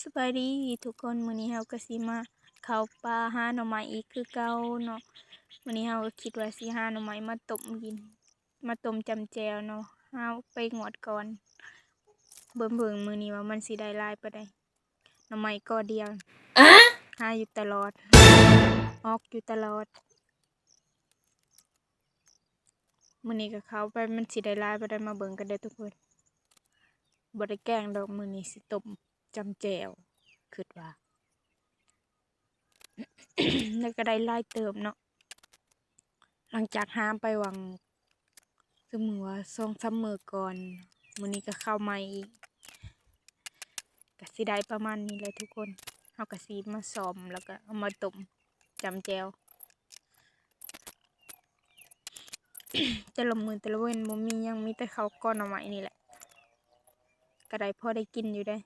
ສະບາຍດີທຸກຄົນ, ມື້ນີ້ເຮົາກໍຊິມາເຂົ້າປ່າຫາໜໍ່ໄມ້ອີກຄືເກົ່າເນາະ. ມື້ນີ້ເຮົາກໍຄິດວ່າຊິຫາໜໍ່ໄມ້ມາຕົ້ມກິນ, ມາຕົ້ມຈ້ຳແຈ່ວເນາະ. ເຮົາໄປງວດກ່ອນ, ເບິ່ງໆ ມື້ນີ້ວ່າມັນຊິໄດ້ຫຼາຍປານໃດ. ໜໍ່ໄມ້ກໍດຽວ ຫາຢູ່ຕະຫຼອດ, ອອກຢູ່ຕະຫຼອດ. ມື້ນີ້ກໍເຂົ້າໄປ ມັນຊິໄດ້ຫຼາຍປານໃດ ມາເບິ່ງກັນເດີທຸກຄົນ. ບໍ່ໄດ້ແກງດອກ, ມື້ນີ້ຊິຕົ້ມຈ້ຳແຈ່ວ, ຄິດວ່າ ແລ້ວກໍໄດ້ຫຼາຍເຕີບເນາະ. ຫຼັງຈາກຫາໄປຫວ່າງ ສົມມຸດວ່າສອງສາມມື້ກ່ອນ, ມື້ນີ້ກໍເຂົ້າໃໝ່ອີກ, ກໍຊິໄດ້ປະມານນີ້ແຫຼະທຸກຄົນ. ເຮົາກໍຊິມາຊ້ອມ ແລ້ວກໍເອົາມາຕົ້ມຈ້ຳແຈ່ວ. ແຕ່ລະມື້ແຕ່ລະເວັນບໍ່ມີຫຍັງ, ມີແຕ່ເຂົ້າກໍໜໍ່ໄມ້ນີ້ແຫຼະ, ກໍໄດ້ພໍໄດ້ກິນຢູ່ເດ້.